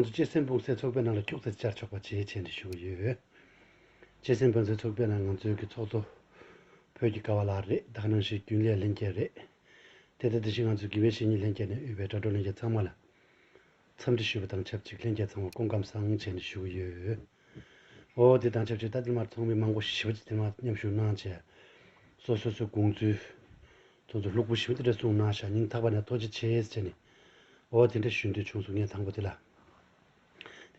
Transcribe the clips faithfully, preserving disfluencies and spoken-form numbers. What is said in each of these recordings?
སྤྱི་སེམས་སྤུངས་ཚད་ཚོགས་པའི་ནང་ལ་ཁྱུག་ཙམ་བཅར་ཆོག་པ་བྱེད་ཅེས་ནས་ཞུ་གི་ཡོད། སྤྱི་སེམས་སྤུངས་ཚད་ཚོགས་པའི་ནང་ང་ཚོའི་གི་ཚོགས་གཙོ་བོད་ཀྱི་ཀ་བ་ལགས་རེད། ད་ག་ནང་བཞིན་རྒྱུན་ལས་ལྷན་རྒྱས་རེད། དེ་ལྟར་དེ་བཞིན་ང་ཚོའི་དགེ་བའི་བཤེས་གཉེན་ལྷན་རྒྱས་ནས་དབུས་པའི་དྲ་གྲོགས་ལྷན་རྒྱས་ཚང་མ་ལ་འཚམས་འདྲི་ཞུས་པ་དང་ཆབས་ཅིག་ལྷན་རྒྱས་ཚང་མ་སྐུ་ཁམས་བཟང་བྱས་ནས་ཞུ་གི་ཡོད། འོ་དེ་དང་ཆབས་ཅིག་ད་དེ་མར་ཚོགས་མི་མང་པོ་ཞེ་པོ་ཅིག་དེ་མར་མཉམ་ཞུགས་གནང་བྱས། སོ་སོ་སོའི་དགོངས་ཚུལ་དེ་ཚོ་ལྷུག་པོ་ཞེ་པོ་དེ་འདྲ་གསུངས་གནང་ཤག་སྙིང་ཐག་པ་ནས་ཐུགས་རྗེ་ཆེ་ཟེར་ནས། འོ་དེ་འདྲ་ཞུ་འདོད་བྱུང་སོང་། ངས་དང་པོ་དེ་ལ་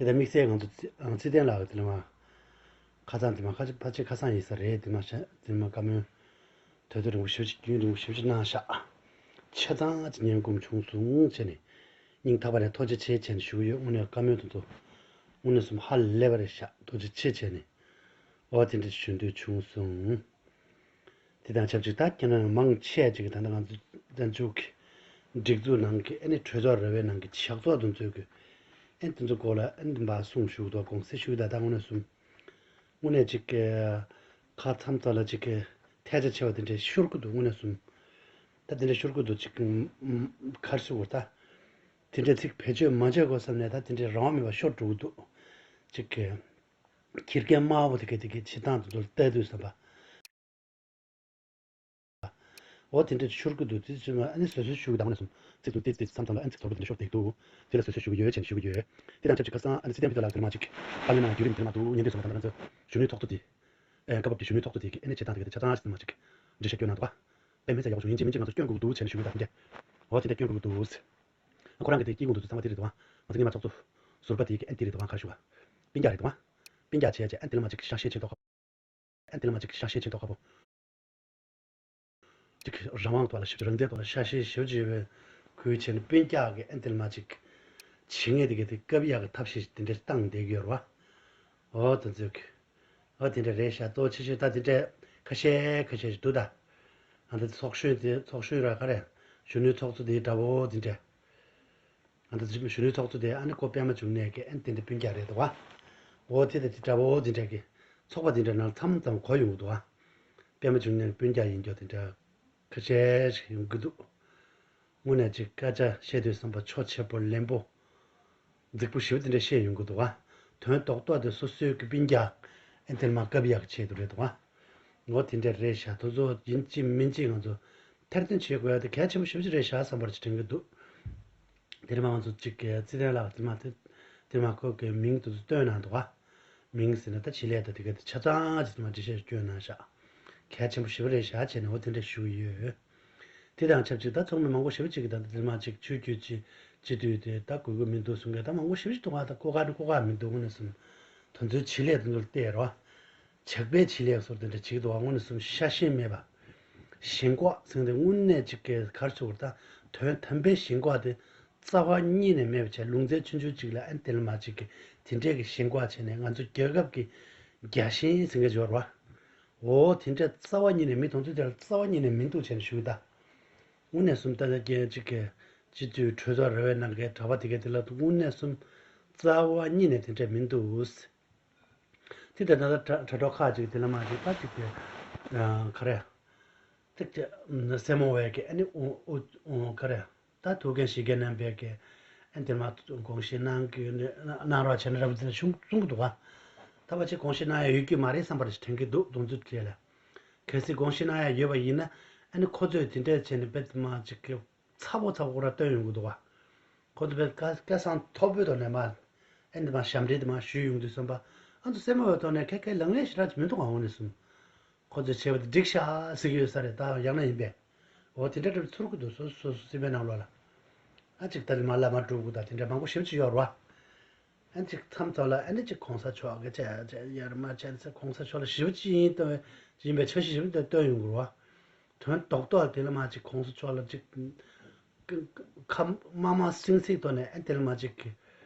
དེ་ལྟར་དམིགས་བསལ་ང་ཚོ་ཚེ་ཚེ་བརྟན་ལགས་དེ་ལ་མ་ཁ་སང་དེ་མ་ཁ་ཕལ་ཆེར་ཁ་སང་ཡིན་ས་རེད། དེ་མ་ཤ་དེ་མ་བཀའ་མོལ་དོན་དུ་རིང་པོ་ཞེ་པོ་ཅིག་རྒྱུན་རིང་པོ་ཞེ་པོ་ཅིག་གནང་ཤག་ཆ་ཚང་ཅིག་ཉན་སྒོམ་བྱུང་སོང་བྱས་ནས། སྙིང་ཐག་པ་ནས་ཐུགས་རྗེ་ཆེ་བྱས་ནས་ཞུ་གི་ཡོད། དངོས་གནས་བཀའ་མོལ་དེ་ཚོ་དངོས་གནས་སུ་ཧ་ལས་པ་རེད་ཤག་ཐུགས་རྗེ་ཆེ་བྱས་ནས། འོ་དེ་འདྲ་ཞུ་འདོད་བྱུང་སོང་། དེ་དང་ཆབས་ཅིག་ད་ཁྱེད་རང་མང་ཆེ་ཅིག་ད་ལྟ་ང་ཚོ་བཙན་བྱོལ་གྱི་སྒྲིག་འཛུགས་ནང་གི་ཨ་ནི་གྲོས་ཚོགས་ར་བའི་ནང་གི་ཕྱག་ཚོགས་དེ་ཚོས་གི་ཨ་ནི་དེ་ཚོ་སྐོར་ལ་ཨ་ནི་འདི་འབའ་གསུང་ཞུ་གི་འདུག་དགོངས་སེལ་ཞུ་གི་ད་ད་དངོས་གནས་སུ་དངོས་གནས་ཅིག་གི་ཁ་མཚམས་ཚ་ལ་ཅིག་གི་ཐལ་ཆ་ཆེ་བ་དེ་འདྲའི་ཤོར་གི་འདུག་དངོས་གནས་སུ་ད་དེ་འདྲ་ཤོར་གི་འདུག་ཅིག་ག་རེ་ཞུ་དགོས་ད། དེ་འདྲའི་ཚིག་བེད་སྤྱོད་མ་བྱེད་དགོས་བསམ་ནས་ད་དེ་འདྲའི་རང་དབང་མེད་པ་ཤོར་འགྲོ་གི་འདུག་ཅིག་གི་ཁྱི་རྒན་དམར་པོ་དེ་ག་དེ་གི་བྱེད་སྟངས་དེ་ཚོ་ལ་ལྟ་དུས་བསམ་པ། འོ་དེ་འདྲ་ཤོར་གི་འདུག་དེ་ཚོ་ཨ་ནི་བཟོད་གསོལ་ཞུ་གི་དང་ནས་སོང་། ཚིག་དུ་ཏིས་ཏིས་མཚམས་མཚམས་ལ་ཨ་ནི་ཚིག་ཐོར་བུ་དེ་འདྲ་ཤོར་བསྡད་འདུག་དེ་ལ་བཟོད་གསོལ་ཞུ་གི་ཡོད་བྱས་ནས་ཞུ་གི་ཡོད། དེ་དང་ཆབས་ཅིག་ཁ་སང་ཨ་ནི་སི་ཏན་ཕི་ཏ་ལགས་དེར་མ་ཅིག་ཨ་ནི་ན་བརྒྱུད་རིམ་དེར་མ་འདུག་ཉན་དུས་སོང་བ་དང་ང་ཚོ་གཞོན་ནུའི་ཚོགས་གཙོ་དེ། ཨེ་སྐབས་བབ་ཀྱི་གཞོན་ནུའི་ཚོགས་གཙོ་དེ་གི་ཨ་ནི་བྱེད་སྟངས་དེ་ག་དེ་ཆ་ཚང་ཞིག་དེར་མ་ཅིག་འགྲེལ་བཤད་སྐྱོན་གནང་འདུག་བ། དཔེ་མི་སྲིད་ཡག་པོ་བྱུང་། ཡིན་གཅིག་མིན་གཅིག་ང་ཚོ་སྐྱོན་དགོས་ཀྱི་འདུག་བྱས་ནས་ཞུ་གི་འདུག་འོ་དེ་འདྲ་སྐྱོན་དགོས་ཀྱི་འདུག་ཁོ་རང་གི་དེ་སྐྱེ་དགོངས་དེ་ཚོ་ཚང་མ་དེ་རེད་འདུག་བ། ང་ཚོ་སྔོན་མ་ཚོགས་གཙོ་ཟུར་པ་དེ་གི་ཨ་ནི་དེ་རེད་འདུག་བ། ག་རེ་ཞུ་བ། སྤུན་ཀྱག་རེད་འདུག་བ། སྤུན་ཀྱག་བྱས་བྱས་ཨ་ནི་དེ་ལ་མ་ཅིག་ཤག་ཤེས་ཆེན་ཐོག་ཁ་པོ། ཨ་ནི་དེ་ལ་མ་ཅིག་ཤག་ཤེས་ཆེན་ཐོག་ཁ་པོ། ཅིག་རང་དབང་ཐོག་ལ་ཞིབ་རང་བདེ་ཐོག་ལ་ཤག་ཤེས་ཞིབ་ཅིག་ཡོད་པའི་ཁུལ་བྱས་ནས་སྤུན་ཀྱག་གི་ཨ་ནི་དེ་ལ་མ་ཅིག་བྱེད་ངེས་དེ་ག་དེ་བཀབ་ཡག་གི་ཐབས་ཤེས་དེ་འདྲ་བཏང་བསྡད་ཀྱི་ཡོད་རེད་བ། འོ་དེ་ཚོ་གི། འོ་དེ་འདྲ་རེད་ཤག་གཙོ་ཆེ་ཤོས་ད་དེ་འདྲ་ཁ་ཤས་ཁ་ཤས་ཤིག་འདུག་ད། ཨ་ད་ཚོགས་གཞོན་དེ་ཚོགས་གཞོན་ར་ག་རེ། གཞོན་ནུའི་ཚོགས་གཙོ་དེ་འདྲ་བོ་དེ་འདྲ། ཨ་ད་གཞོན་ནུའི་ཚོགས་གཙོ་དེ་ཨ་ནི་ཁོ་པད་མ་འབྱུང་གནས་ཀྱི་ཨ་ནི་དེ་འདྲ་སྤུན་ཀྱག་རེད་འདུག་བ། འོ་དེ་དང་དེ་འདྲ་བོ་དེ་འདྲ་གི་ཚོགས་པ་དེ་འདྲ་ནང་མཚམས་མཚམས་གོ་ཡོང་གི་འདུག་བ། པད་མ་འབྱུང་གནས་སྤུན་ཀྱག་ཡིན་རྒྱུ་དེ་འདྲ་ཁ་ཤས་ཤིག་ཡོང་གི་འདུག་དངོས་གནས་ཅིག་སྐད་ཆ་བཤད་དུས་བསམ་པ་ཆོ་ཆེ་པོ་ལན་པོ། རྫིག་པོ་ཞེ་པོ་དེ་འདྲ་བཤད་ཡོང་གི་འདུག་ག་དོན་རྡོག་རྡོག་དེ་སོ་སོའི་གི་སྤུན་ཀྱག་ཨེ་དེ་ལ་མ་བཀབ་ཡག་གི་ཆེད་དུ་རེད་འདུག་ག་འོ་དེ་འདྲ་རེད་ཤག་དེ་ཚོ་ཡིན་གཅིག་མིན་གཅིག་ང་ཚོ་ཐེར་འདོན་བྱེད་དགོས་ཡག་དེ་གལ་ཆེན་པོ་ཞེ་པོ་ཅིག་རེད་ཤག་བསམ་པར་ཅིག་དྲན་གི་འདུག་དེ་རིང་མ་ང་ཚོ་གཅིག་གི་ཚེ་བརྟན་ལགས་དེ་མ་དེ་དེ་མ་ཁོ་གི་མིང་དེ་ཚོ་བཏོན་གནང་འདུག་ག་མིང་ཟེར་ན་ད་ཆེད་ལས་དང་དེ་ག་དེ་ཆ་ཚང་ཅིག་དེ་མ་འགྲེལ་བཤད་སྐྱོན་གནང་ཤག་གལ་ཆེན་པོ་ཞེ་པོ་རེད་ཤག་བྱས་ནས་འོ་དེ་འདྲ་ཞུ་གི་ཡོད། དེ་དང་ཆབས་ཅིག་ད་ཚོགས་མི་མང་པོ་ཞེ་པོ་ཅིག་གིས་ད་ལྟ་དེ་མ་ཅིག་ཆོས་བརྒྱུད་ཅིག་སྤྱི་འཐུས་དེ་ད་དགོས་ཀྱི་མི་འདུག་གསུང་མཁན་ད་མང་པོ་ཞེ་པོ་ཅིག་འདུག་ག་ད་ཀོ་ཀ་ནི་ཀོ་ཀ་མི་འདུག་དངོས་གནས་སུ། དེ་ཚོའི་བྱེད་ལས་དེ་ཚོར་བལྟས་རོགས། ཇག་པའི་བྱེད་ལས་སོགས་དེ་འདྲ་བྱེད་ཀྱི་འདུག་ག་དངོས་གནས་སུ་ཤ་ཞེན་མེད་པ། ཞེན་ཁོག་ཟེར་དེ་དངོས་གནས་ཅིག་གི་གར་ཚུགས་ད་དོན་དམ་པའི་ཞེན་ཁོག་དེ་རྩ་བ་ཉིད་ནས་མེད་པ་བྱས། ལུང་ཚན་ཆུང་ཆུང་ཅིག་ལ་ཨ་ནི་དེ་ལ་མ་ཅིག་གི་དེ་འདྲས་ཀྱི་ཞེན་ཁོག་བྱས་ནས་ང་ཚོ་རྒྱལ་ཁབ་ཀྱི་རྒྱལ་ཞེན་ཟེར་མཁན་ཅིག་ཡོད་རེད་བ། འོ་དེ་འདྲ་རྩ་བ་ཉིད་ནས་མི་དེ་ཚོ་དེ་ལ་རྩ་བ་ཉིད་ནས་མི་འདུག་བྱས་ནས་ཞུ་གི་ད། དངོས་གནས་སུ་ད་ལྟ་རྒན་གཅིག་གིས་སྤྱི་འཐུས་གྲོས་ཚོགས་ར་བའི་ནང་གི་གྲྭ་པ་དེ་གས་དེ་ལ་དངོས་གནས་སུ་རྩ་བ་ཉིད་ནས་དེ་འདྲ་མི་འདུག་དེ་ལྟར་ད་ལྟ་དྲ་དྲ་གྲོགས་ཁག་ཅིག་དེ་ལ་མ་ཅིག་ད་ཅིག་གི་ག་རེ། ཏིག་ཅིག་སེར་མོ་བས་ཀྱི་ཨ་ནི་ཨོ་ཨོ་ཨོ་ག་རེ། ད་ཐུགས་འགན་བཞེས་མཁན་རྣམ་པས་ཀྱི་ཨ་ནི་དེ་མ་དགོངས་བཞེས་གནང་གི་གནང་རོགས་བྱས་ན་རབ་ཙམ་གསུང་གསུང་གི་འདུག་ག་ད་པ་ཅིག་དགོངས་བཞེས་གནང་ཡ་ཡོད་ཀྱི་མ་རེད་བསམ་པར་དྲན་གྱི་འདུག་གདོང་ཚུལ་དེ་ལ། གལ་སྲིད་དགོངས་བཞེས་གནང་ཡ་ཡོད་པ་ཡིན་ན་ཨ་ནི་ཁོ་ཚོས་དེ་འདྲས་བྱས་ནས་དཔེ་མ་ཅིག་གི་ཚ་པོ་ཚ་པོ་ཁོ་རང་སྟོན་ཡོང་གི་འདུག་ག་ཁོ་ཚོ་དཔེ་སྐད་སྐད་གསང་མཐོ་པོའི་ཐོག་ནས་མ་ཨ་ནི་དེ་མ་ཞབས་འདྲེན་དེ་མ་ཞུས་ཡོང་དུས་ཙམ་པ་ཨ་ཚོ་སེར་མོ་བའི་ཐོག་ནས་ཁ་ཁའི་ལག་ལེན་ཞེ་དྲག་ཅིག་མི་འདུག་ག་འོ་ནས་གསུངས། ཁོ་ཚོས་བྱས་པ་དེ་འགྲིག་ཤག་ཟེར་གྱི་ཡོད་ས་རེད། ད་ཡང་ན་ཡིན་པས། འོ་དེ་འདྲ་འདྲ་ཚུར་གི་འདུག་སོ་སོ་སོ་སེམས་པའི་ནང་ལོགས་ལ། ཨ་ཅིག་ད་རེས་མ་ལབ་མ་འགྲོ་གི་ད་དེ་འདྲ་མང་པོ་ཞེ་པོ་ཅིག་ཡོད་རེད་བ། ཨ་ཅིག་མཚམས་ཐོག་ལ་ཨ་ནི་ཅིག་གོང་ས་མཆོག་གི་ཅེ་ཅེ་ཡར་མར་ཅེ་ཟེར་གོང་ས་མཆོག་ལ་ཞེ་པོ་ཅིག་ཡིན་སྟོན་ཡིན་པའི་འཆར་གཞི་ཞེ་པོ་ཅིག་སྟོན་ཡོང་གི་རེད་བ། དོན་རྡོག་རྡོག་དེ་ལ་མ་ཅིག་གོང་ས་མཆོག་ལ་ཅིག་ཁ་དམའ་དམའ་སིང་སིང་ཐོག་ནས་ཨ་དེ་ལ་མ་ཅིག་གི་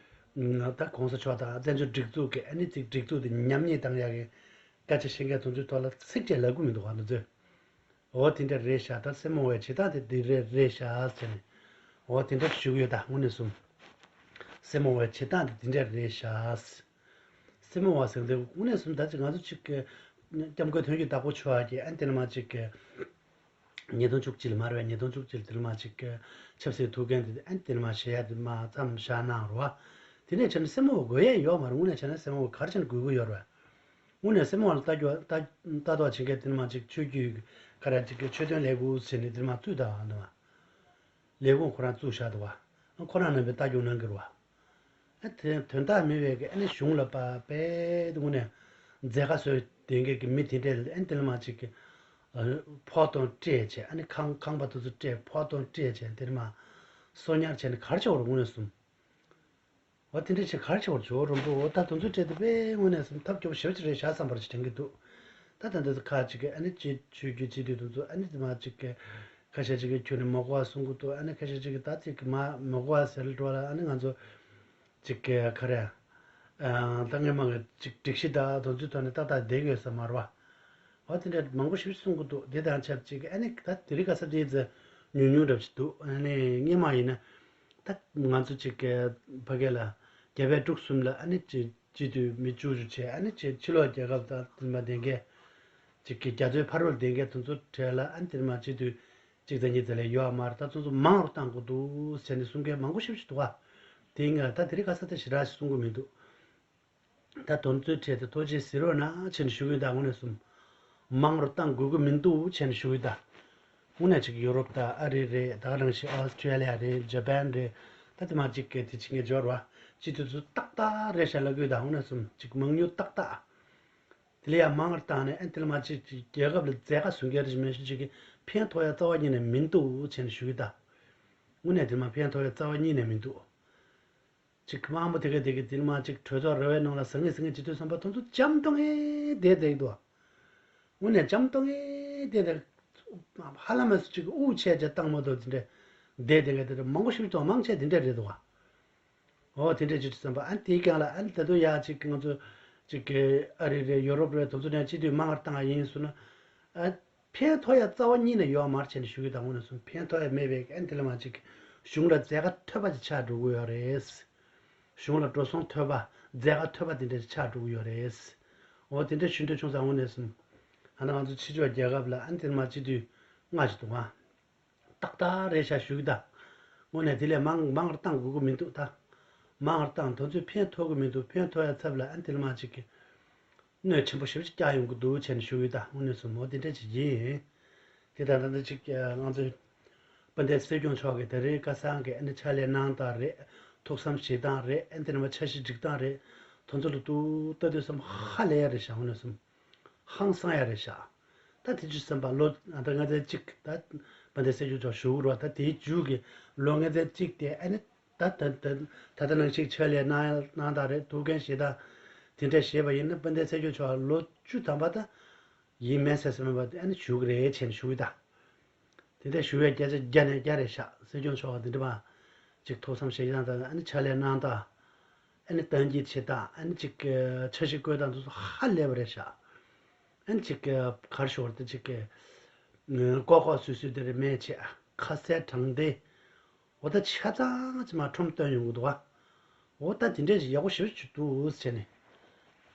ད་གོང་ས་མཆོག་དང་བཙན་བྱོལ་སྒྲིག་འཛུགས་ཀྱི་ཨ་ནི་ཅིག་སྒྲིག་འཛུགས་དེ་ཉམས་ཉེས་བཏང་ཡག་གི་སྐད་ཆ་བཤད་མཁན་དེ་ཚོའི་ཐོག་ལ་ཚིག་གཅིག་ལབ་གི་མི་འདུག་ག་ང་ཚོས། འོ་དེ་འདྲ་རེད་ཤག་ད་སེར་མོ་བའི་བྱེད་སྟངས་དེ་འདི་རེད་རེད་ཤག་ཟེར་ནས། འོ་དེ་འདྲ་ཞུ་གི་ཡོད་ད་དངོས་གནས་སུ། སེར་མོ་བའི་བྱེད་སྟངས་དེ་འདི་འདྲ་རེད་ཤག་སེར་མོ་བ་ཟེར་དེ་དངོས་གནས་སུ་ད་ཅིག་ང་ཚོ་ཅིག་གི་སྐྱབས་མགོན་དོན་གྱི་བདག་པོ་མཆོག་གི་ཨ་ནི་དེ་ལ་མ་ཅིག་གི་ཉིས་སྟོང་བཅུ་གཅིག་ལ་མར་བའི་ཉིས་སྟོང་བཅུ་གཅིག་དེ་ལ་མ་ཅིག་གི་ཆབ་སྲིད་ཐུགས་འགན་དེ་ཨ་ནི་དེ་ལ་མ་བཞེས་ཡ་དེ་མ་མཚམས་བཞག་གནང་རོགས། དེ་ནས་བྱས་ན་སེར་མོ་དགོས་ཡས་ཡོད་མ་རེད། དངོས་གནས་བྱས་ན་སེར་མོ་ག་རེ་བྱས་ན་དགོས་ཀྱི་ཡོད་རེད། དངོས་གནས་སེར་མོ་ལ་ལྟ་རྒྱུ་ལྟ་ལྟ་རྟོག་བྱེད་མཁན་དེ་ནི་མ་ཅིག་ཆོས་བརྒྱུད་ག་རེ་ཅིག་གི་ཆོས་དོན་ལས་ཁུངས་ཟེར་ནས་དེ་ནི་མ་བཙུགས་དང་འདི་མ། ལས་ཁུངས་ཁོ་རང་བཙུགས་བཞག་འདུག་བ། ཁོ་རང་རྣམ་པས་ལྟ་སྐྱོང་གནང་གི་རེད་བ། ཨ་དེ་དོན་དག་མེད་པའི་གི་ཨ་ནི་གཞུང་ལ་པ་པས་དངོས་གནས་མཛད་དཀའ་བཟོས་བསྡད་མཁན་གི་མི་དེ་འདྲས་ཨ་ནི་དེ་ལ་མ་ཅིག་གི་ཕོག་ཐུག་སྤྲད་བྱས། ཨ་ནི་ཁང་ཁང་པ་དེ་ཚོ་སྤྲད། ཕོག་ཐུག་སྤྲད་བྱས་དེ་ལ་མ་གསོག་ཉར་བྱས་ནས་ག་རེ་བྱེད་དགོས་རེད་དངོས་གནས་གསུམ། འོ་དེ་འདྲ་བྱས་ག་རེ་བྱེད་དགོས་རེད་ཇོ་རོང་པོ། འོ་ད་དེ་ཚོ་སྤྲད་དེ་དཔེ་དངོས་གནས་གསུམ་ཐབས་སྐྱོ་པོ་ཞེ་པོ་ཅིག་རེད་བཞག་བསམ་པ་ཅིག་དྲན་གི་འདུག་ད་ད་འདི་ཚོ་ཁ་ཅིག་གི་ཨ་ནི་ཅིག་ཆོས་བརྒྱུད་སྤྱི་འཐུས་དེ་ཚོ་ཨ་ནི་དེ་མ་ཅིག་གི་ཁ་ཤས་ཅིག་གིས་ཁྱོན་ནས་མི་དགོས་པ་གསུང་གི་འདུག་ཨ་ནི་ཁ་ཤས་ཅིག་གིས་ད་ཅིག་གི་མ་མི་དགོས་པ་ཟེར་འགྲོ་ལ། ཨ་ནི་ང་ཚོ་ཅིག་གི་ག་རེ། ཨ་ད་སྔོན་མ་གི་ཅིག་སྒྲིག་གཞི་དང་དེ་ཚོའི་ཐོག་ནས་ཏག་ཏག་བསྡད་ཡོད་ས་མ་རེད་བ། འོ་དེ་འདྲ་མང་པོ་ཞིག་གསུང་གི་འདུག་དེ་དང་ཆབས་ཅིག་ཨ་ནི་ད་དེ་རིང་ཁ་སང་དེའི་ཚེ་ཉུང་ཉུང་འདྲ་པོ་ཞིག་འདུག་ཨ་ནི་སྔོན་མ་ཡིན་ན་ད་ང་ཚོ་ཅིག་གི་ཕ་གི་ལ་རྒྱ་བལ་འབྲུག་གསུམ་ལ་ཨ་ནི་ཅིག་སྤྱི་འཐུས་མི་བཅུ་བཅུ་བྱས། ཨ་ནི་ཅིག་ཕྱི་ལོགས་རྒྱལ་ཁབ་དང་དེ་མ་བསྡད་མཁན་ཅིག་གི་རྒྱ་མཚོའི་ཕ་རོལ་བསྡད་མཁན་དེ་ཚོ་གྲས་ལ་ཨ་ནི་དེ་མ་སྤྱི་འཐུས་གཅིག་དང་གཉིས་དེ་ལས་ཡོད་མ་རེད། ད་ཚོ་ཚོ་མང་རུ་བཏང་དགོས་འདུག་ཟེར་ནས་གསུང་མཁན་མང་པོ་ཞིག་ཞིག་འདུག་ག་དེའི་སྔ་ད་དེ་རིང་ཁ་སང་ད་ཞེ་དྲག་ཞིག་གསུང་གི་མི་འདུག་ད་དེ་ཚོའི་གྲས་དེ་ཐུགས་རྗེ་གཟིགས་རོགས་གནང་བྱས་ནས་ཞུ་གི་ཡིན། ད་དངོས་གནས་གསུམ་མང་རུ་བཏང་དགོས་ཀྱི་མི་འདུག་བྱས་ནས་ཞུ་གི་ཡིན། ད་དངོས་གནས་ཅིག་ཡུ་རོབ་དང་ཨ་རི་རེད། ད་ག་ནང་བཞིན་ཨོ་སི་ཀྲེ་ལི་ཡ་རེད། ཇ་པན་རེད། ད་དེ་མ་ཅིག་གི་དེ་ཅིག་ངས་འབྱོར་བ་སྤྱི་འཐུས་ཚོ་ཏག་ཏག་རེད་ཤག་ལབ་གི་ཡིན། ད་དངོས་གནས་གསུམ་ཅིག་མང་ཉུང་ཏག་ཏག་དེ་ལས་ཡང་མང་རུ་བཏང་ནས་ཨ་ནི་དེ་ལ་མ་ཅིག་ཅིག་རྒྱལ་ཁབ་ལ་མཛད་དཀའ་བཟོ་མཁན་རེ་ཞིག་མེད་ཞིག་ཅིག་གིས་ཕན་ཐོགས་ཡ་རྩ་བ་ཉིད་ནས་མི་འདུག་བྱས་ནས་ཞུ་གི་ཡིན། ད་དངོས་གནས་དེ་མ་ཕན་ཐོགས་ཡ་རྩ་བ་ཉིད་ནས་མི་འདུག་ཅིག་དམངས་མོ་དེ་ག་དེ་ག་དེ་མ་ཅིག་གྲོས་ཚོགས་ར་བའི་ནང་ལ་ཟང་ངེ་ཟིང་ངེ་བྱེད་དུས་བསམ་པ་དེ་ཚོ་འཇམ་ཏོང་ངེ་བསྡད་བསྡད་འདུག་དངོས་གནས་འཇམ་ཏོང་ངེ་བསྡད་དེ་ཧ་ལམ་ཅིག་དབུགས་ཆད་བྱས་བཏང་མ་ཐུབ་དེ་འདྲས་བསྡད་དེ་ག་དེ་འདྲ་མང་པོ་ཞིག་ཏུ་མང་ཆེ་དེ་འདྲས་རེད་འདུག་ག་འོ་དེ་འདྲས་བྱེད་དུས་བསམ་པ་ཨ་ནི་དེའི་སྒང་ལ་ཨ་ནི་ད་དུང་ཡ་ཅིག་ང་ཚོ་ཅིག་གི་ཨ་རི་རེད། ཡོ་རོབ་རེད། དེ་ཚོ་ནས་སྤྱི་འཐུས་མང་བར་བཏང་བ་ཡིན་ཟེར་ན། ཨ། ཕན་ཐོགས་ཡ་རྩ་བ་ཉིད་ནས་ཡོད་མ་རེད་བྱས་ནས་ཞུ་གི་ཡིན། ད་དངོས་གནས་གསུམ་ཕན་ཐོགས་ཡ་མེད་པའི་ཨ་ནི་དེ་ལ་མ་ཅིག་གཞུང་ལ་མཛད་དཀའ་ཐོབ་པ་ཅིག་ཆགས་འགྲོ་གི་ཡོད་རེད། གཞུང་ལ་འགྲོ་སོང་ཐོབ་པ། མཛད་དཀའ་ཐོབ་པ་དེ་འདྲ་ཅིག་ཆགས་འགྲོ་གི་ཡོད་རེད། འོ་དེ་འདྲ་ཞུ་འདོད་བྱུང་ཙང་། དངོས་གནས་གསུམ་ཨ་ནི་ང་ཚོ་ཕྱི་ཕྱོགས་རྒྱལ་ཁབ་ལ་ཨ་ནི་དེ་ལ་མ་སྤྱི་འཐུས་ལྔ་ཞིག་འདུག་ག་ཏག་ཏག་རེད་ཤག་ཞུ་གི་ཡིན། ད་དངོས་གནས་དེ་ལས་མང་མང་བར་བཏང་དགོས་ཀྱི་མི་འདུག་ད་མང་བར་བཏང་དེ་ཚོས་ཕན་ཐོགས་ཀྱི་མི་འདུག་ཕན་ཐོགས་ཡ་ཚབ་ལ་ཨ་ནི་དེ་ལ་མ་ཅིག་གི་གནོད་ཆེན་པོ་ཞེ་པོ་ཅིག་བསྐྱལ་ཡོང་གི་འདུག་བྱས་ནས་ཞུ་གི་ཡིན། ད་དངོས་གནས་གསུམ་འོ་དེ་འདྲ་ཅིག་ཡིན། དེ་ད་ད་ད་ཅིག་ང་ཚོའི་དཔལ་ལྡན་སྲིད་སྐྱོང་མཆོག་གིས་དེ་རིང་ཁ་སང་གི་ཨ་ནི་ཕྱག་ལས་གནང་སྟངས་རེད། ཐུགས་བསམ་བཞེས་སྟངས་རེད། ཨ་ནི་དེ་ནས་མ་འཆར་གཞི་སྒྲིག་སྟངས་རེད། དེ་ཚོ་ལ་ཏུ་ལྟ་དུས་བསམ་ཧ་ལས་ཡ་རེད་ཤག་དངོས་གནས་གསུམ། ཧང་སང་ཡ་རེད་ཤག་ད་དེ་ཚོ་བསམ་པ་ལོ་ད་ལྔ་ཚན་གཅིག་ད་དཔལ་ལྡན་སྲིད་སྐྱོང་མཆོག་བཞུགས་རོགས། ད་དེའི་མཇུག་གི་ལོ་ལྔ་ཚན་གཅིག་དེ་ཨ་ནི་ད་ད་ད་ད་ལྟ་ནང་བཞིན་ཕྱག་ལས་གནང་གནང་སྟངས་རེད། ཐུགས་འགན་བཞེས་སྟངས་དེ་འདྲ་བཞེས་པ་ཡིན་ན་དཔལ་ལྡན་སྲིད་སྐྱོང་མཆོག་ལོ་བཅུ་ཐམ་པ་ད་ཡིན་མིན་གསལ་ས་མེད་པ་ཨ་ནི་བཞུགས་རེད་བྱས་ནས་བཞུགས་ཡོད། ད་དེ་འདྲ་བཞུགས་ཡ་བརྒྱ་ཆ་བརྒྱ་ནས་བརྒྱ་རེད་ཤག་སྲིད་སྐྱོང་མཆོག་དེ་འདྲ་མ་ཅིག་ཐུགས་བསམ་བཞེས་སྟངས་དང་ཨ་ནི་ཕྱག་ལས་གནང་སྟངས། ཨ་ནི་གཏན་འཁེལ་བྱེད་སྟངས། ཨ་ནི་ཅིག་གི་འཆར་གཞི་བཀོད་སྟངས་དེ་ཚོ་ཧ་ལས་པ་རེད་ཤག་ཨ་ནི་ཅིག་གི་གར་ཞོར་དུ་ཅིག་གི་ལྐོག་ལྐོག་སུད་སུད་དེ་རེད་མེད་བྱས། ཁ་གསལ་དྲང་བདེན། འོ་ད་ཆ་ཚང་ཅིག་མ་ཁྲོམ་སྟོན་ཡོང་གི་འདུག་ག་འོ་ད་དེ་འདྲས་ཞིག་ཡག་པོ་ཞེ་པོ་ཅིག་འདུག་ཟེར་ནས་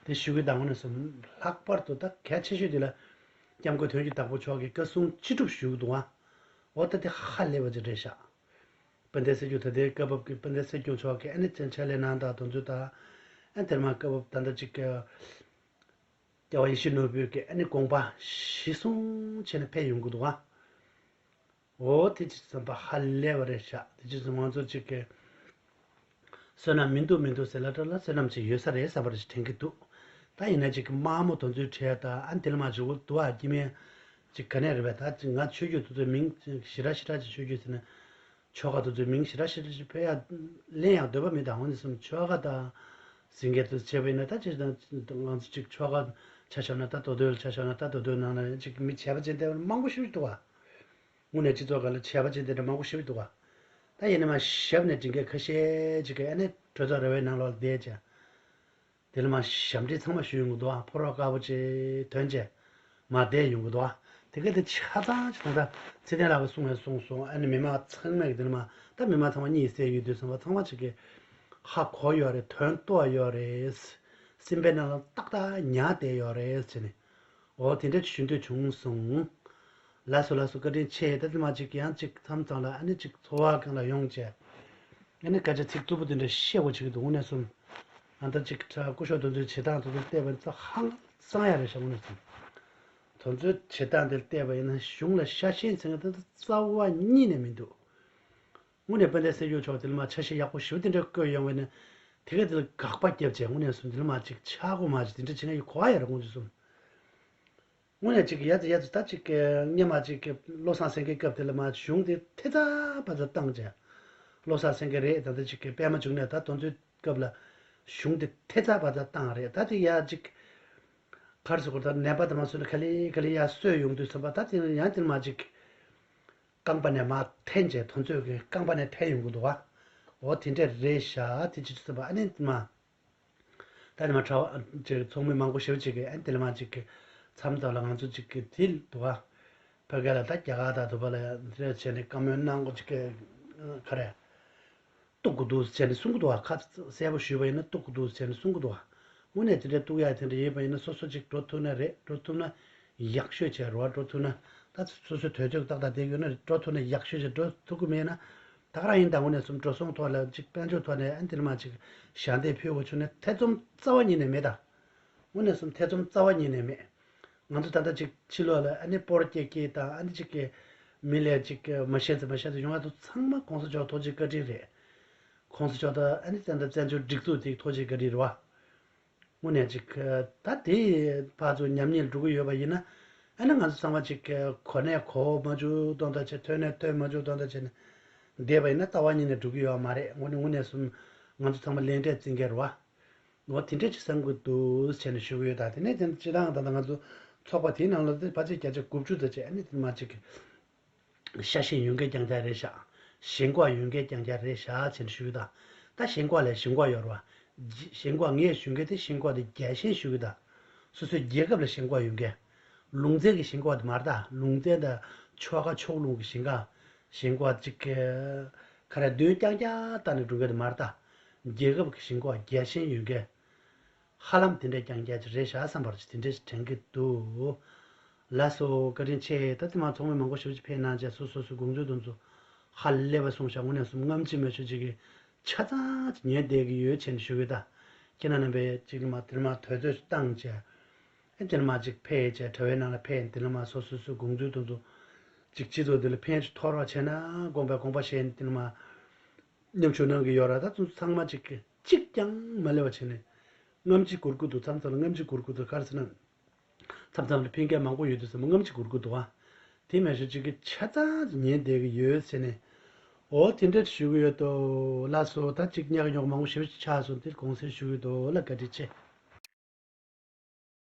དེ་ཞུ་གི་ཡིན། ད་དངོས་གནས་གསུམ་ལྷག་པར་དུ་ད་གལ་ཆེ་ཤོས་དེ་ལ་སྐྱབས་མགོན་དོན་གྱི་བདག་པོ་མཆོག་གིས་བཀའ་གསུང་ཅི་སྒྲུབ་ཞུ་གི་འདུག་ག་འོ་ད་དེ་ཧ་ལས་པ་ཅིག་རེད་ཤག་དཔལ་ལྡན་སྲིད་སྐྱོང་། ད་ལྟའི་སྐབས་བབ་ཀྱི་དཔལ་ལྡན་སྲིད་སྐྱོང་མཆོག་གིས་ཨ་ནི་ཕྱག་ལས་གནང་སྟངས་དེ་ཚོ་དང་། ཨ་ནི་དེ་མ་སྐབས་བབ་ད་ལྟ་ཅིག་གི་རྒྱལ་བ་ཡིད་བཞིན་ནོར་བུའི་གི་ཨ་ནི་དགོངས་པ་གཞི་བཟུང་བྱས་ནས་ཕེབས་ཡོང་གི་འདུག་ག་འོ་དེ་ཅིག་བསམ་པ་ཧ་ལས་པ་རེད་ཤག་དེ་ཅིག་བསམ་ང་ཚོ་ཅིག་གི་བསོད་ནམས་མི་འདུག་མི་འདུག་ཟེར་ལབ་ད་ལ་བསོད་ནམས་ཅིག་ཡོད་ས་རེད་བསམ་པ་རེ་ཞིག་དྲན་གྱི་འདུག་ད་ཡིན་ན་ཅིག་གི་དམའ་མོ་དེ་ཚོའི་གྲས་དང་། ཨ་ནི་དེ་ལ་མ་ཅིག་འོ་དུ་བ་སྐྱེ་དམན་ཅིག་ག་ནས་རེད་པས། ད་ཅིག་ང་ཆོས་བརྒྱུད་དེ་ཚོའི་མིང་ཞེ་དྲག་ཞེ་དྲག་ཅིག་ཆོས་བརྒྱུད་ཟེར་ན། ཆོལ་ཁ་དེ་ཚོའི་མིང་ཞེ་དྲག་ཞེ་དྲག་ཅིག་ཕུད་ཡ་ལེན་ཡང་འདོད་པ་མེད། ད་འོ་ནི་སེམས་ཆོལ་ཁ་དང་ཟིང་སྐད་དུ་བྱས་པ་ཡིན་ན། ད་ཅིག་ང་ཚོ་ཅིག་ཆོལ་ཁ་ཆ་བཞག་ན་ད་མདོ་སྟོད་ལ་ཆ་བཞག་ན། ད་མདོ་སྟོད་ནང་ལ་ཅིག་མི་བྱས་པ་ཅན་དེ་མང་པོ་ཞིག་འདུག་ག་དངོས་གནས་སྤྱི་ཚོགས་སྒང་ལ་བྱས་པ་ཅན་དེ་འདྲ་མང་པོ་ཞིག་འདུག་ག་ད་ཡིན་ན་མ་ཞབས་ནས་འབྲི་མཁན་ཁ་ཤས་ཅིག་གིས་ཨ་ནི་གྲོས་ཚོགས་ར་བའི་ནང་ལོགས་ལ་བསྡད་ཀྱང་། དེ་ལ་མ་ཞབས་འདྲེན་ཚང་མ་ཞུ་ཡོང་གི་འདུག་ཨ། ཕོ་རོག་དཀར་པོ་ཅིག་ཐོན་བྱས་མ་བསྡད་ཡོང་གི་འདུག་ཨ། དེ་ག་དེ་ཆ་ཚང་ཅིག་ད་ལྟ་ཚེ་བརྟན་ལགས་ཀྱིས་གསུངས་ཡང་གསུངས་སོང་། ཨ་ནི་མི་མང་ཚང་མས་ཀྱི་དེ་ལ་མ་ད་མི་མང་ཚང་མ་གཉིད་སད་ཡོད་དུས་ཙམ་པ་ཚང་མ་ཅིག་གིས་ཧ་གོ་ཡོད་རེད། དོན་རྟོགས་ཡོད་རེད། སེམས་པའི་ནང་ལ་ཏག་ཏག་ཉར་བསྡད་ཡོད་རེད་ཟེར་ནས། འོ་དེ་འདྲ་ཞུ་འདོད་བྱུང་སོང་། ལགས་སོ་ལགས་སོ། བཀའ་དྲིན་ཆེ། ད་དེ་མ་ཅིག་ཡང་ཅིག་མཚམས་མཚམས་ལ་ཨ་ནི་ཅིག་འཚོ་བ་སྒང་ལ་ཡོང་བྱས། ཨ་ནི་སྐད་ཆ་ཚིག་རྩུབ་པོ་དེ་འདྲ་བཤད་དགོས་བྱེད་ཀྱི་འདུག་དངོས་གནས་གསུམ། ཨ་ད་ཅིག་སྐུ་ཞབས་དོན་གཙོའི་བྱེད་སྟངས་དེ་ཚོ་བལྟས་པ་ཡིན་ཙང་ཧང་སང་ཡ་རེད་ཤག་དངོས་གནས་གསུམ། དོན་གཙོའི་བྱེད་སྟངས་དེ་བལྟས་པ་ཡིན་ན་གཞུང་ལ་ཤ་ཞེན་ཟེར་མཁན་དེ་རྩ་བ་ཉིད་ནས་མི་འདུག་དངོས་གནས་དཔལ་ལྡན་སྲས་སྐྱོང་མཆོག་དེ་ལ་མ་འཆར་གཞི་ཡག་པོ་ཞེ་པོ་དེ་འདྲ་བཀོད་ཡོང་བས་ན། དེ་ག་དེ་ལ་དགག་པ་བརྒྱབ་བྱས་དངོས་གནས་གསུམ་དེ་ལ་མ་ཅིག་ཆག་སྒོ་མ་ཅིག་དེ་འདྲ་བྱེད་མཁན་ཡོད་གོ་བ་ཡ་རེད་དངོས་གནས་གསུམ། དངོས་གནས་ཅིག་ཡ་ཙི་ཡ་ཙི་ད་ཅིག་སྔོན་མ་ཅིག་བློ་བཟང་སེང་གེའི་སྐབས་དེ་ལ་མ་གཞུང་དེ་ཐེ་ཚ་བ་ཚ་བཏང་བྱས། བློ་བཟང་སེང་གེ་རེད། ད་ལྟ་ཅིག་པད་མ་འབྱུང་གནས་ད་དོན་གཙོའི་སྐབས་ལ་གཞུང་དེ་ཐེ་ཚ་བ་ཚ་བཏང་རེད། ད་དེ་ཡ་ཅིག་གར་སོ་གོ་ད་ནད་པ་དེ་མ་སོང་ན་ག་ལེ་ག་ལེ་ཡ་གསོས་ཡོང་དུས་ཙམ་པ་ད་དེ་ཡང་དེ་མ་ཅིག་རྐང་པ་ནས་མར་འཐེན་བྱས་དོན་ཚོད་ཀྱི་རྐང་པ་ནས་འཐེན་ཡོང་གི་འདུག་བ། འོ་དེ་འདྲས་རེད་ཤག་དེ་ཅི་ཙམ་པ་ཨ་ནི་མ། ད་ནི་མ་གྲྭ་བ་ཅིག་ཚོགས་མི་མང་པོ་ཞེ་པོ་ཅིག་གིས་ཨ་ནི་དེ་ལ་མ་ཅིག་གི་མཚམས་ཙམ་ལ་ང་ཚོ་ཅིག་གི་དེ་འདུག་བ། ཕ་གི་ལ་ད་རྒྱ་གར་དང་དུ་བ་ལ་ཡ་དེ་འདྲས་བྱས་ནས་བཀའ་མོལ་གནང་གོ་ཅིག་གི་ག་རེ། གཏུག་དགོས་འདུག་ཟེར་ནས་གསུང་གི་འདུག་བ། ཁ་གསལ་པོ་ཞུས་པ་ཡིན་ན་གཏུག་དགོས་འདུག་ཟེར་ནས་གསུང་གི་འདུག་བ། དངོས་གནས་དེ་འདྲའི་གཏུག་ཡག་དེ་འདྲ་ཡིན་པ་ཡིན་ན་སོ་སོ་ཅིག་འགྲོ་ཐུབ་ན་རེད། འགྲོ་ཐུབ་ན་ཡག་ཤོས་བྱས་རོགས། འགྲོ་ཐུབ་ན་ད་སོ་སོའི་དུས་ཚོད་ཏག་ཏག་བསྡད་ཡོད་ན་འགྲོ་ཐུབ་ན་ཡག་ཤོས་བྱས། འགྲོ་ཐུབ་ཀྱི་མེད་ན་ད་ག་རང་ཡིན། ད་དངོས་གནས་གསུམ་འགྲོ་སོང་ཐོག་ལ་ཅིག་དཔལ་འབྱོར་ཐོག་ནས་ཨ་འདི་ལ་མ་ཅིག་ཞལ་འདེབས་ཕུལ་དགོས་བྱུང་ན་ཐེ་ཚོམ་རྩ་བ་ཉིད་ནས་མེད་ད། དངོས་གནས་གསུམ་ཐེ་ཚོམ་རྩ་བ་ཉིད་ནས་མེད། ང་ཚོ་ད་ལྟ་ཅིག་ཕྱི་ལོགས་ལ་ཨ་ནི་སྤོར་སྐྱེལ་སྐྱེལ་དང་ཨ་ནི་ཅིག་གི་མི་ལས་ཅིག་གི་མ་ཤེས་ཚེ་མ་ཤེས་ཚེ་ཡོང་བ་དུ་ཚང་མ་གོང་ས་མཆོག་ཐུགས་རྗེ་བཀའ་དྲིན་རེད། གོང་ས་མཆོག་དང་ཨ་ནི་བཙན་བཙན་བྱོལ་སྒྲིག་འཛུགས་དེ་ཐུགས་རྗེ་བཀའ་དྲིན་རེད་བ། དངོས་གནས་ཅིག་ད་དེ་ཕར་ཚུར་ཉམས་ཉེས་འགྲོ་གི་ཡོད་པ་ཡིན་ན་ཨ་ནི་ང་ཚོ་ཚང་མ་ཅིག་གོ་གནས་གོ་མ་བཅུག་དོན་དག་བྱས། ཐོན་ནས་ཐོན་མ་བཅུག་དོན་དག་བྱས་ནས་བསྡད་པ་ཡིན་ན་རྩ་བ་ཉིད་ནས་འགྲོ་གི་ཡོད་པ་མ་རེད། དངོས་གནས་དངོས་གནས་གསུམ་ང་ཚོ་ཚང་མ་ལས་འབྲས་བརྩི་མཁན་རེད་བ། འོ་དེ་འདྲས་ཅིག་བསམ་གྱི་འདུག་བྱས་ནས་ཞུ་གི་ཡོད། ད་དེ་ནས་དེ་སྤྱིར་བཏང་ད་ལྟ་ང་ཚོ་ཚོགས་པ་དེའི་ནང་ལ་དེ་ཕལ་ཆེར་བརྒྱ་ཆ་དགུ་བཅུ་ཙམ་ཅིག་ཨ་ནི་དེ་མ་ཅིག་ཤ་ཞེན་ཡོད་མཁན་རྐྱང་རྐྱང་རེད་ཤག་ཞེན་ཁོག་ཡོད་མཁན་རྐྱང་རྐྱང་རེད་ཤག་བྱས་ནས་ཞུ་གི་ད། ད་ཞེན་ཁོག་ལས་ཞེན་ཁོག་ཡོད་རེད་བ། ཞེན་ཁོག་ངས་ཞུ་མཁན་དེ་ཞེན་ཁོག་དེ་རྒྱལ་ཞེན་ཞུ་གི་ད། སོ་སོའི་རྒྱལ་ཁབ་ལ་ཞེན་ཁོག་ཡོད་མཁན། ལུང་ཚན་གྱི་ཞེན་ཁོག་དེ་མ་རེད་ད། ལུང་ཚན་དང་ཆོལ་ཁ་ཕྱོགས་ལྷུང་གི་ཞེན་ཁོག་ཞེན་ཁོག་ཅིག་ག་རེ་འདོད་རྐྱང་རྐྱང་བཏང་ནས་འགྲོ་མཁན་དེ་མ་རེད་ད། རྒྱལ་ཁབ་ཀྱི་ཞེན་ཁོག་རྒྱལ་ཞེན་ཡོད་མཁན། ཧ་ལམ་དེ་འདྲའི་རྐྱང་རྐྱང་ཅིག་རེད་ཤག་བསམ་པར་ཅིག་དེ་འདྲའི་ཞིག་དྲན་གྱི་འདུག་ལགས་སོ། བཀའ་དྲིན་ཆེ། ད་དེ་མ་ཚོགས་མི་མང་པོ་ཞེ་པོ་ཅིག་ཕེབས་གནང་བྱས་སོ་སོ་སོའི་དགོངས་ཚུལ་དེ་ཚོ་ཧ་ལས་པ་གསུངས་ཤག་དངོས་གནས་གསུམ་སྔ་ཕྱི་མ་ཞུ་ཅིག་གི་ཆ་ཚང་ཅིག་ཉན་བསྡད་ཀྱི་ཡོད་བྱས་ནས་ཞུ་གི་ད། ཁྱེད་རྣམ་པས་ཅིག་མ་དེ་མ་དུས་ཚོད་བཏང་བྱས། ཨེ་དེ་མ་ཅིག་ཕེབས་བྱས་དྲ་བའི་ནང་ལ་ཕེབས་དེ་མ་སོ་སོ་སོའི་དགོངས་ཚུལ་དེ་ཚོ་ཅིག་སྤྱི་ཚོགས་འདི་ལ་ཕན་ཅིག་ཐོགས་རོགས་བྱས་ན་དགོངས་པའི་དགོངས་པ་བཞེས་ནས་དེ་མ། མཉམ་ཞུགས་གནང་གི་ཡོད་ར། ད་དུང་ཚང་མ་གཅིག་གཅིག་ཀྱང་མ་ལས་པ་བྱས་ནས་སྔ་ཕྱི་སྒུར་དགོས་འདུག་མཚམས་མཚམས་ལ་སྔ་ཕྱི་སྒུར་དགོས་འདུག་ག་རེ་ཟེར་ན། མཚམས་མཚམས་ལ་ཕན་མཁན་མང་པོ་ཡོད་དུས་ཙམ་པ་སྔ་ཕྱི་སྒུར་དགོས་འདུག་ཨ། དེ་མ་གཞི་གཅིག་གི་ཆ་ཚང་ཉན་བསྡད་ཀྱི་ཡོད་ཟེར་ནས། འོ་དེ་འདྲ་ཞུ་གི་ཡོད་དོ། ལགས་སོ། ད་གཅིག་ཉག་ཉོག་མང་པོ་ཞེ་པོ་ཅིག་ཆགས་སོང་། དེ་དགོངས་སེལ་ཞུ་གི་ཡོད་དོ་ལ། བཀའ་དྲིན་ཆེ།